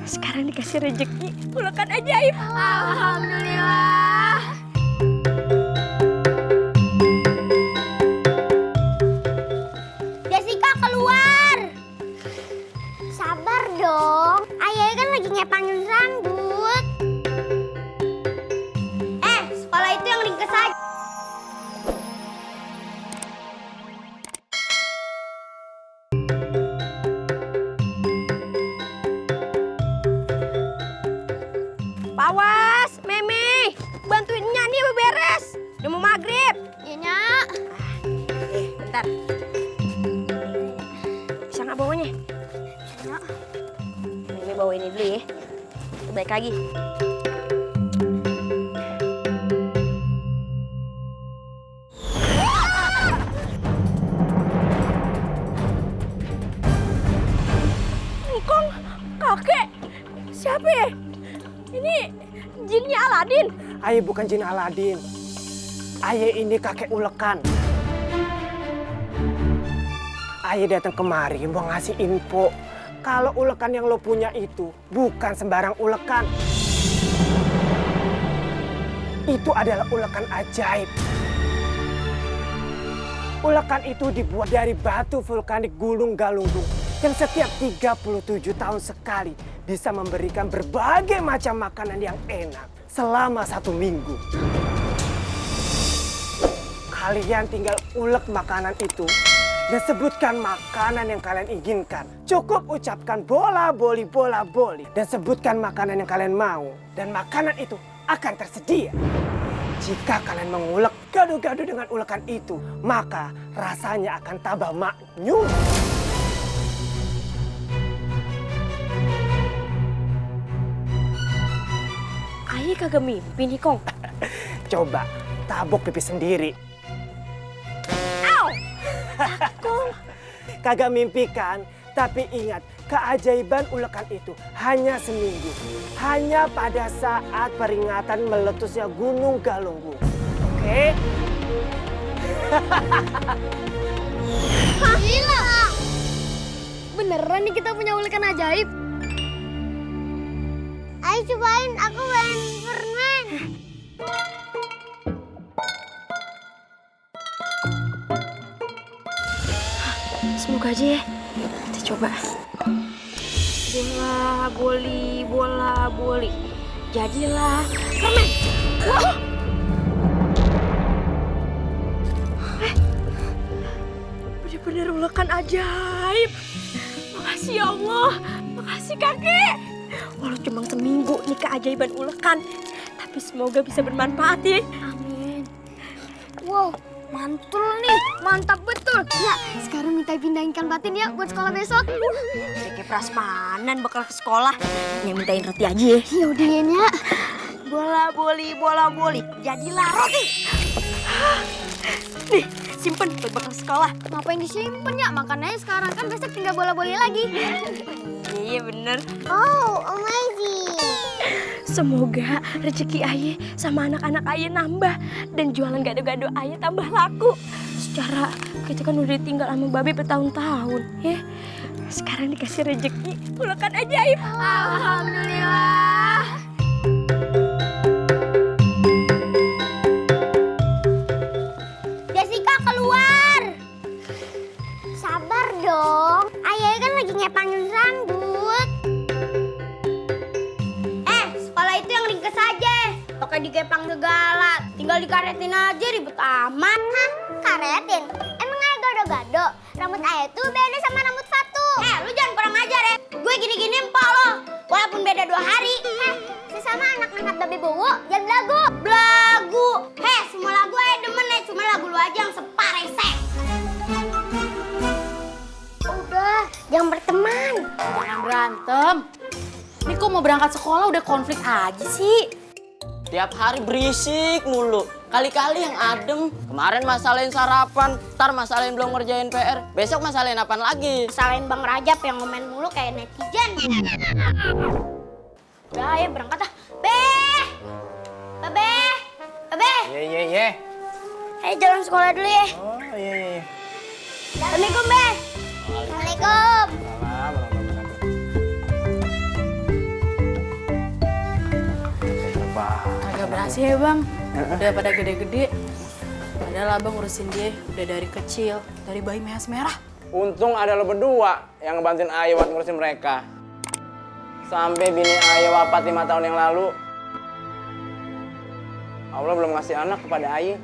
Sekarang dikasih rezeki ulekan ajaib. Alhamdulillah. Jessica keluar. Sabar dong. Ayah kan lagi ngepangin rambut. Sekolah itu yang ringkes aja. Pawas, Memi, bantuin nyanyi beberes. Udah mau maghrib. Iya, Nyak. Bentar. Bisa nggak bawanya? Nyak. Mimi bawa ini dulu ya. Baik lagi. Engkong, kakek. Siapa ya? Ini jinnya Aladin. Ayah bukan jin Aladin. Ayah ini kakek ulekan. Ayah datang kemari mau ngasih info. Kalau ulekan yang lo punya itu bukan sembarang ulekan. Itu adalah ulekan ajaib. Ulekan itu dibuat dari batu vulkanik Gunung Galunggung yang setiap 37 tahun sekali bisa memberikan berbagai macam makanan yang enak selama 1 minggu. Kalian tinggal ulek makanan itu dan sebutkan makanan yang kalian inginkan. Cukup ucapkan bola boli dan sebutkan makanan yang kalian mau dan makanan itu akan tersedia. Jika kalian mengulek gado-gado dengan ulekan itu, maka rasanya akan tambah maknyum. Ayah kagak mimpi nih, Kong. Coba tabok pipi sendiri. Au! Kong. Kagak mimpi kan? Tapi ingat, keajaiban ulekan itu hanya seminggu. Hanya pada saat peringatan meletusnya Gunung Galunggung. Oke? Hah? Gila! Beneran nih kita punya ulekan ajaib? Ayo cobain, aku pengen permen. Semoga aja ya. Kita coba. Bola boli. Jadilah permen. Wah! Bener-bener ulekan ajaib. Makasih ya Allah. Makasih kakek. Walau cuma seminggu nih keajaiban ulekan. Tapi semoga bisa bermanfaat ya. Amin. Wow, mantul nih. Mantap betul. Ya, sekarang minta pindahin ikan batin ya buat sekolah besok. Kayak prasmanan bakal ke sekolah. Yang mintain roti aja ya. Yaudah ya, Nyak. Bola boli. Jadilah roti. Nih, simpen buat bakal sekolah. Ngapain disimpen ya? Makanannya sekarang kan besok tinggal bola-boli lagi. Iya bener. Oh, amazing. Semoga rezeki Ayah sama anak-anak Ayah nambah. Dan jualan gado-gado Ayah tambah laku. Secara kita kan udah ditinggal sama Babe bertahun-tahun. Ya, sekarang dikasih rezeki ulekan ajaib. Alhamdulillah. Jessica keluar. Sabar dong. Ayah kan lagi ngepangin rambut. Sekolah itu yang ringkes aja. Pakai digepang segala. Tinggal dikaretin aja ribet amat. Hah? Karetin? Emang ayah gado-gado? Rambut ayah tuh beda sama rambut Fatu. Lu jangan kurang ajar ya. Gue gini-gini empok lo. Walaupun beda 2 hari. Sesama anak angkat babi bowo, jangan belagu. Belagu. Semua lagu ayah demen ya. Cuma lagu lu aja yang separesek. Udah, jangan berteman. Jangan berantem. Ini kok mau berangkat sekolah udah konflik aja sih? Tiap hari berisik mulu. Kali-kali yang adem. Kemarin masalahin sarapan, ntar masalahin belum ngerjain PR. Besok masalahin apaan lagi? Salahin Bang Rajab yang ngomen mulu kayak netizen. Udah, ayo berangkat ah. Babe. Ye. Ayo jalan sekolah dulu ya. Oh, iya. Assalamualaikum, Be. Waalaikumsalam. Makasih ya bang, udah pada gede-gede. Padahal abang ngurusin dia udah dari kecil, dari bayi merah. Untung ada lo berdua yang ngebantuin Ayu buat ngurusin mereka. Sampai bini Ayu wafat 5 tahun yang lalu, Allah belum ngasih anak kepada Ayu.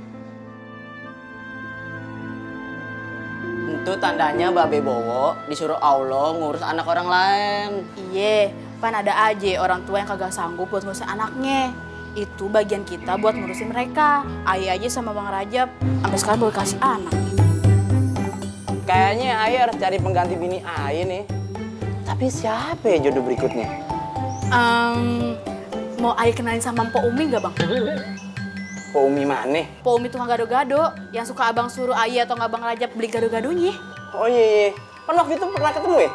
Itu tandanya Babe Bowo disuruh Allah ngurus anak orang lain. Iya, pan ada aja orang tua yang kagak sanggup buat ngurusin anaknya. Itu bagian kita buat ngurusin mereka. Ayah aja sama Bang Rajab sampai sekarang boleh kasih anak. Kayaknya Ayu harus cari pengganti bini Ayu nih. Tapi siapa ya jodoh berikutnya? Mau Ayah kenalin sama Mpok Umi nggak bang? Kok Umi mana? Mpok Umi tukang gado-gado yang suka abang suruh Ayah atau nggak Bang Rajab beli gado-gadonya. Oh iya, kan waktu itu pernah ketemu ya?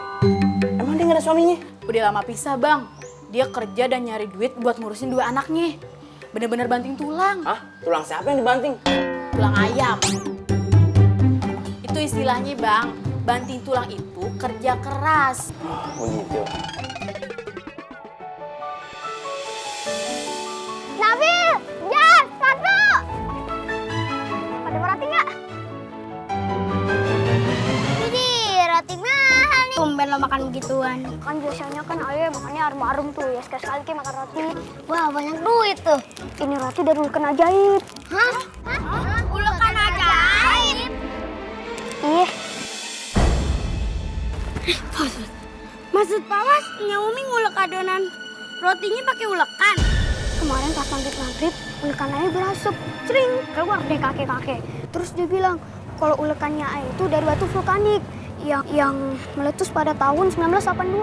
Emang dia nggak ada suaminya? Udah lama pisah bang. Dia kerja dan nyari duit buat ngurusin 2 anaknya. Bener-bener banting tulang. Hah? Tulang siapa yang dibanting? Tulang ayam. Itu istilahnya bang, banting tulang itu kerja keras. Oh begitu. Nabil, Jas, Fatu. Pada mau roti nggak? Jadi roti mahal nih. Tumben lo makan begituan. Kan biasanya kan ayah makannya arum-arum tuh ya, sekali-sekali kayak makan roti. Wah banyak duit tuh. Ini roti dari ulekan ajaib. Hah? Ulekan ajaib? Iya. Maksud Pawas, Umi ngulek adonan rotinya pakai ulekan. Kemarin pas maghrib, ulekan ayah berasap, cering, keluar deh kakek-kakek. Terus dia bilang, kalau ulekannya ayah itu dari batu vulkanik yang meletus pada tahun 1982.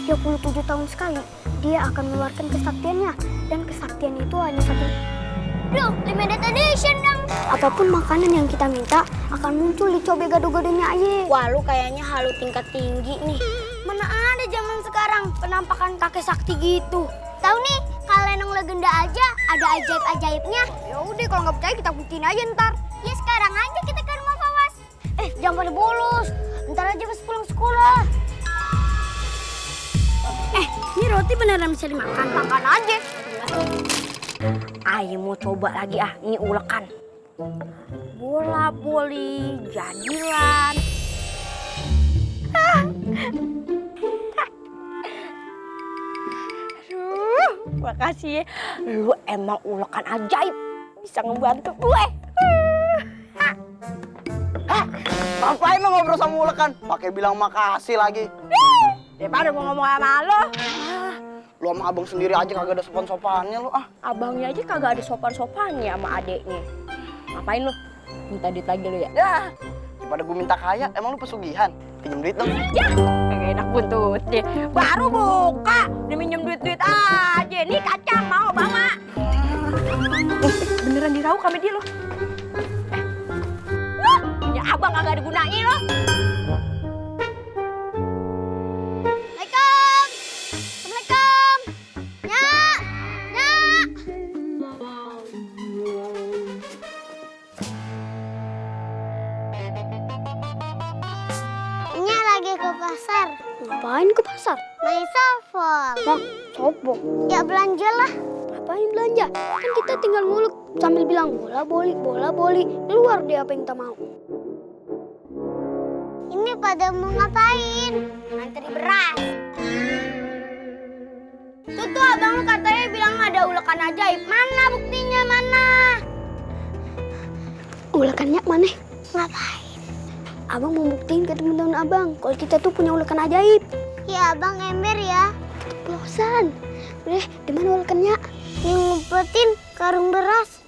37 tahun sekali, dia akan mengeluarkan kesaktiannya. Dan kesaktian itu hanya satu. Duh, limited edition dong. Apapun makanan yang kita minta akan muncul di cobe gado-gadonya ayah. Wah, lu kayaknya halu tingkat tinggi nih. Mana ada zaman sekarang penampakan kakek sakti gitu. Tahu nih, kalau Lenong Legenda aja ada ajaib-ajaibnya. Ya udah, kalau nggak percaya kita buktiin aja ntar. Ya sekarang aja kita ke rumah Fawas. Jangan pada bolos. Ntar aja pas pulang sekolah. Ini roti beneran bisa dimakan? Makan aja. Ayo mau coba lagi ini ulekan. Bola-boli jadilan. Aduh, makasih ya. Lu emang ulekan ajaib. Bisa ngebantu gue. Ngapain lo ngobrol sama ulekan? Pakai bilang makasih lagi. Daripada mau ngomong sama lo. Lu sama abang sendiri aja kagak ada sopan-sopannya lu ah. Abangnya aja kagak ada sopan-sopannya sama adeknya. Ngapain lu? Minta duit lagi lu ya? Daripada gue minta kaya, emang lu pesugihan? Pinjem duit dong. Ya, kagak enak buntutnya. Baru buka, udah minjem duit-duit aja. Nih kacang mau bawa. Beneran diraup sama dia lo. Punya abang kagak ada gunanya lo. Assalamualaikum. Nyak. Nyak lagi ke pasar. Ngapain ke pasar? Main softball. Softball? Ya belanja lah. Ngapain belanja? Kan kita tinggal ngulek sambil bilang bola boli. Di luar deh apa yang kita mau. Ini pada mau ngapain? Ngantri beras. Tuh abang lu katanya bilang ada ulekan ajaib. Mana buktinya, mana? Ulekannya mana? Ngapain? Abang mau buktiin ke temen-temen abang kalau kita tuh punya ulekan ajaib. Ya abang ember ya. Keceplosan. Udah, di mana ulekannya? Yang ngumpetin karung beras.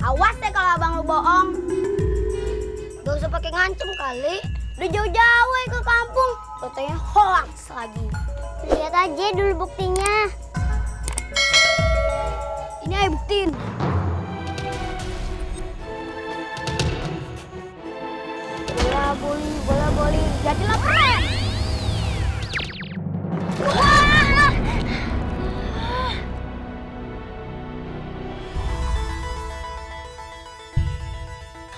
Awas deh kalau abang lu bohong. Gak usah pakai ngancem kali. Udah jauh-jauh ya ke kampung. Katanya hoax lagi. Lihat aja dulu buktinya. Ini ayo buktiin. Bola boli. Jadilah keren.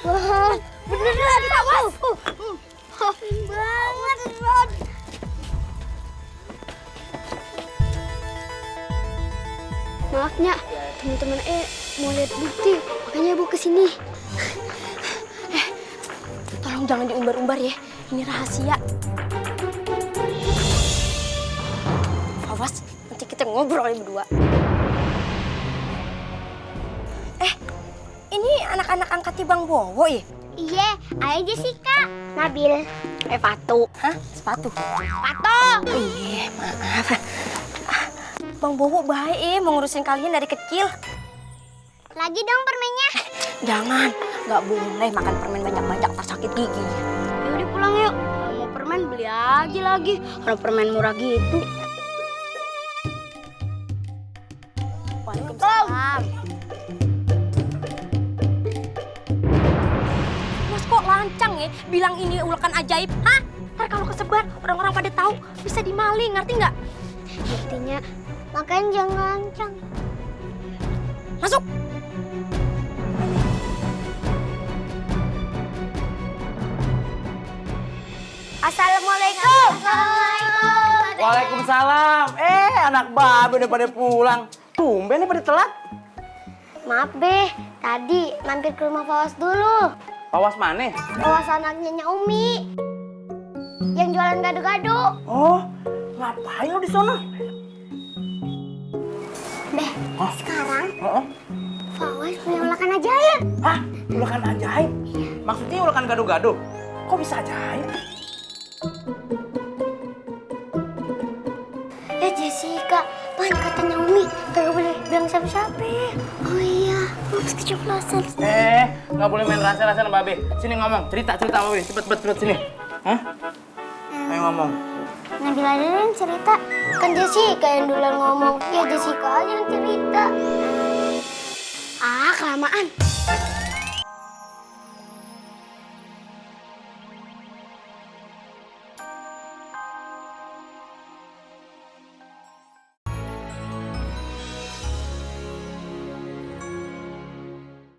Wah, beneran Pawas. Banget, Ron. Maafnya, teman-teman mau lihat bukti, makanya ibu kesini. Tolong jangan diumbar-umbar ya, ini rahasia. Awas, nanti kita ngobrol berdua. Ini anak-anak angkatnya Bang Bowo ya? Iya, Ayah Jessica, Nabil, Fatu. Hah? Sepatu? Pato! Iya, maaf. Bang Bowo baik mau ngurusin kalian dari kecil. Lagi dong permennya. Jangan, nggak boleh makan permen banyak-banyak, tak sakit gigi. Yaudah pulang yuk. Kalau mau permen beli aja lagi. Kalau permen murah gitu. Waalaikumsalam. Mas kok lancang ya bilang ini ulekan ajaib, hah? Ntar kalau kesebar orang-orang pada tahu bisa dimaling, ngerti nggak? Buktinya, makanya jangan lancang. Masuk. Assalamualaikum. Waalaikumsalam. Anak babe udah pada pulang. Tumben nih pada telat. Maaf Be, tadi mampir ke rumah Fawas dulu. Awas mana? Fawas anaknya Nya Umi. Yang jualan gado-gado. Oh, ngapain lo di sana? Be, sekarang Oh, Fawas punya ulakan ajaib. hah? Ulekan ajaib? Maksudnya ulekan gado-gado? Kok bisa ajaib? Jessica, pan katanya Umi kagak boleh bilang siapa-siapa. Oh iya, Max keceplosan. Nggak boleh main rasa-rasa sama babe. Sini ngomong, cerita babe. Cepet sini. Hah? Ayo ngomong. Nabila ada yang cerita. Kan Jessica yang duluan ngomong. Ya Jessica aja yang cerita. Ah, kelamaan.